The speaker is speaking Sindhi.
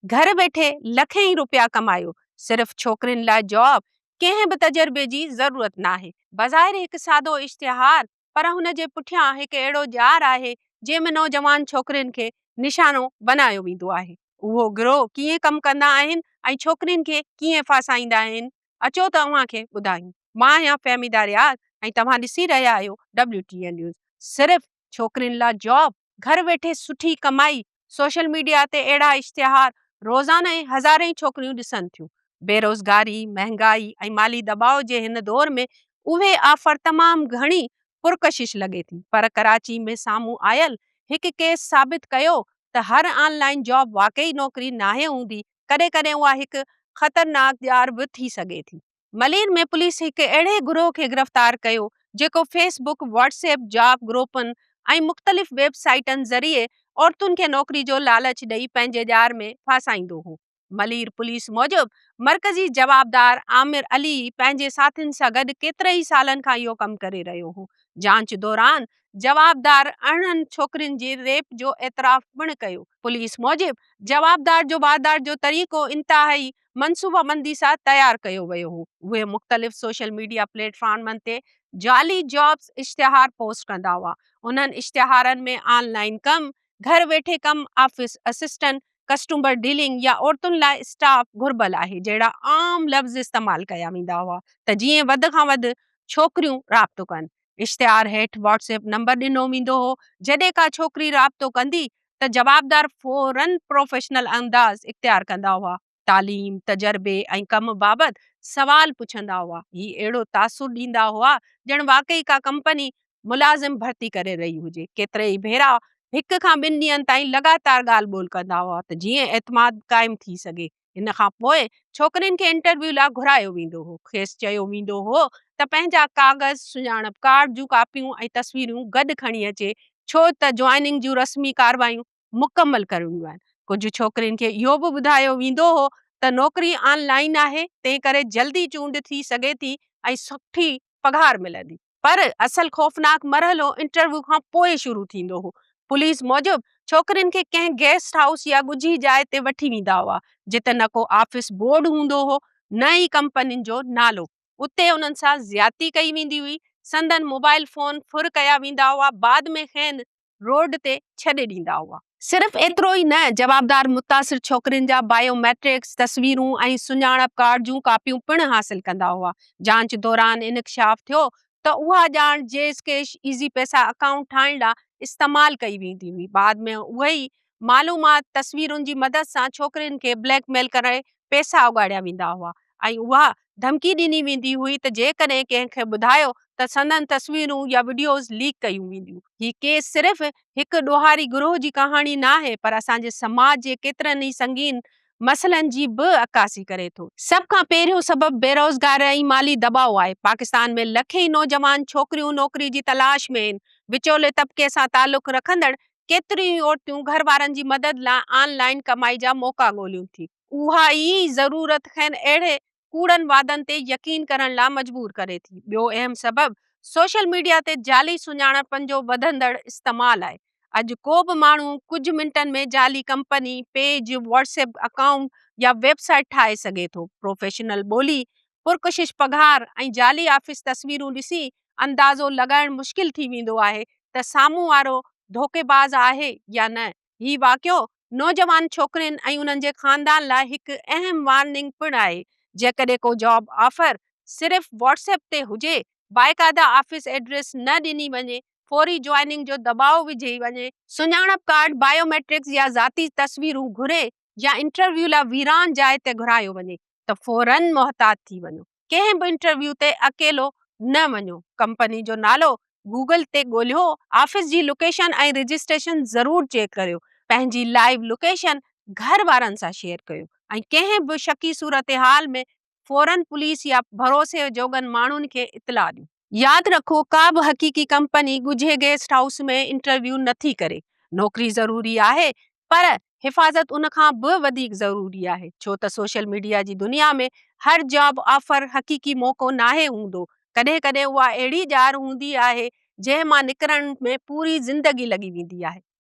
گهر ويٺي لکين روپيا ڪمايو، صرف ڇوڪرين لاء جاب، ڪنهن به تجربي جي ضرورت ناهي. بظاهر هڪ سادو اشتهار پر هن جي پٺيان هڪ اهڙو ڄار آهي جنهن ۾ نوجوان ڇوڪرين کي نشانو بنايو ويندو آهي. اهو گروهه ڪيئن ڪم ڪندا آهن ۽ ڇوڪرين کي ڪيئن ڦاسائيندا آهن اچو ته اوهان کي ٻڌايون. مان آهيان فهميده رياض ۽ توهان ڏسي رهيا آهيو ڊبليو ٽي اين نيوز. صرف ڇوڪرين لا جاب، گهر ويٺي سٺي ڪمائي، سوشل ميڊيا تي اهڙا اشتهار روزانه هزارين ڇوڪريون ڏسن ٿيون. بيروزگاري، مهنگائي ۽ مالي دٻاء جي هن دور ۾ اهي آفر تمام گهڻي پرڪشش لڳي ٿي پر ڪراچي ۾ سامهون آيل هڪ ڪيس ثابت ڪيو ته هر آن لائين جاب واقعي نوڪري ناهي هوندي، ڪڏهن ڪڏهن اها هڪ خطرناڪ ڄار به ٿي سگهي ٿي. ملير ۾ پوليس هڪ اهڙي گروهه کي گرفتار ڪيو جيڪو fee book, Whats app job گروپن ۽ مختلف ويب سائيٽن ذريعي عورتن کي نوڪري جو لالچ ڏئي پنهنجي ڄار ۾ ڦاسائيندو هو. ملير پوليس موجب مرڪزي جوابدار عامر علي پنهنجي ساٿين سان گڏ ڪيترن ئي سالن کان اهو ڪم ڪري رهيو هو. جاچ دوران جوابدار 18 ڇوڪرين جي ريپ جو اعتراف پڻ ڪيو. پوليس موجب جوابدار جو واردات جو طريقو انتهائي منصوبابندي سان تيار ڪيو ويو هو. اهي مختلف سوشل ميڊيا پليٽ فارمن تي جعلي جابز اشتهار پوسٽ ڪندا هئا. انهن اشتهارن ۾ آن لائين ڪم، گهر ويٺي ڪم، آفيس اسسٽنٽ، ڪسٽمر ڊيلنگ يا عورتن لاء اسٽاف گهربل آهي جهڙا عام لفظ استعمال ڪيا ويندا هئا ته جيئن وڌ کان وڌ ڇوڪريون رابطو ڪن. اشتهار هيٺ واٽس ايپ نمبر ڏنو ويندو هو، جڏهن ڪا ڇوڪري رابطو ڪندي ته جوابدار فورن پروفيشنل انداز اختيار ڪندا هئا، تعليم، تجربي ۽ ڪم بابت سوال پڇندا هئا، هي اهڙو تاثر ڏيندا هئا ڄڻ واقعي ڪا ڪمپني ملازم ڀرتي ڪري رهي هجي، ڪيترائي ڀيرا هڪ کان ٻن ڏينهن تائين لڳاتار ڳالهه ٻولهه ڪندا هئا ته جيئن اعتماد قائم ٿي سگهي. ان کان پوء ڇوڪرين کي انٽرويو لاء گهرايو ويندو هو. کيس چيو ويندو هو ته پنهنجا ڪاغذ، سڃاڻپ ڪارڊ جون ڪاپيون ۽ تصويرون گڏ کڻي اچي ڇو ته جوائننگ جون رسمي ڪارروايون مڪمل ڪرڻيون آهن. ڪجهه ڇوڪرين کي اهو به ٻڌايو ويندو هو ته نوڪري آن لائين آهي تنهن ڪري جلدي چونڊ ٿي سگهي ٿي ۽ سٺي پگهار ملندي. پر اصل خوفناڪ مرحلو انٽرويو کان پوء شروع ٿيندو هو. پوليس موجب ڇوڪرين کي ڪنهن گيسٽ هائوس يا ڳجهي جاء تي وٺي ويندا هئا، جتي نه ڪو آفيس بورڊ هوندو هو نه ئي ڪمپنين جو نالو. اتي انهن سان زيادتي ڪئي ويندي هئي، سندن موبائل فون ڦر ڪيا ويندا هئا، بعد ۾ کين روڊ تي ڇڏي ڏيندا هئا. صرف ايترو ئي نه، جوابدار متاثر ڇوڪرين جا بايو ميٽرڪس، تصويرون ۽ سڃاڻپ ڪارڊ جون ڪاپيون پڻ حاصل ڪندا هئا. جاچ دوران انڪشاف ٿيو ته اها ڄاڻ جيز ڪيش ايزي پئسا اڪائونٽ ٺاهڻ لا استعمال ڪئي ويندي هئي. بعد ۾ اهي ئي معلومات تصويرن جي مدد سان ڇوڪرين کي بليڪ ميل ڪري پئسا اڳاڙيا ويندا هئا ۽ اها ڌمڪي ڏني ويندي هئي ته جيڪڏهن ڪنهن کي ٻڌايو ته سندن تصويرون يا وڊيوز ليڪ ڪيون وينديون. هي ڪيس صرف هڪ ڏوهاري گروهه جي ڪهاڻي ناهي پر اسان جي سماج جي ڪيترن ئي سنگين مسئلن جي به عڪاسي ڪري ٿو. سڀ کان پهريون سبب بيروزگاري ۽ مالي دٻاء آهي. پاڪستان ۾ لکين نوجوان ڇوڪريون نوڪري جي تلاش ۾ آهن. وچولي طبقي سان تعلق رکندڙ ڪيتريون ئي عورتون گهر وارن جي مدد لاء آن لائين ڪمائي جا موقعا ڳوليون ٿي. اها ئي ضرورت کين اهڙي ڪوڙن وعدن تي يقين ڪرڻ لا مجبور ڪري ٿي. ٻيو اهم سبب سوشل ميڊيا تي جعلي سڃاڻپن جو وڌندڙ استعمال آهي. اڄ ڪو به ماڻهو ڪجهه منٽن ۾ جعلي company, page, Whats app account يا ويب سائيٽ ٺاهي سگهي ٿو. پروفيشنل ٻولي، پرڪشش پگهار ۽ جعلي آفيس تصويرون ڏسي اندازو لڳائڻ مشڪل ٿي ويندو آهي ته سامهون وارو ڌوڪيباز آهي يا نه. هي واقعو نوجوان ڇوڪرين ۽ انهن جي خاندان لاء هڪ اهم وارننگ پڻ آهي. جيڪڏهن ڪو جاب آفر صرف واٽس ايپ تي هجي، باقاعده آفيس ايڊريس نه ڏني وڃي، فوري جوائننگ جو دٻاء وجهي وڃي، سڃاڻپ ڪارڊ، بايوميٽرڪس يا ذاتي تصويرون گهري يا انٽرويو لاء ويران جاء تي گهرايو وڃي ته فورن محتاط ٿي وڃو. ڪنهن به انٽرويو تي اڪيلو نه وڃو. ڪمپني جو نالو گوگل تي ڳولهيو، آفيس جي لوڪيشن ۽ رجسٽريشن ضرور چيڪ ڪريو، پنهنجي لائيو لوڪيشن گهر وارن سان شيئر ڪيو ۽ ڪنهن به شڪي صورتحال ۾ فورن پوليس يا ڀروسي جوڳن ماڻهن کي اطلاع ڏيو. ياد رکو ڪا به حقيقي ڪمپني ڳجهي گيسٽ هائوس ۾ انٽرويو نٿي ڪري. نوڪري ضروري آهي پر حفاظت ان کان به وڌيڪ ضروري آهي ڇو ته سوشل ميڊيا جي دنيا ۾ هر جاب آفر حقيقي موقعو ناهي هوندو ڪڏهن ڪڏهن اها اهڙي ڄار هوندي آهي جنهن مان نڪرڻ ۾ پوري زندگي لڳي ويندي آهي.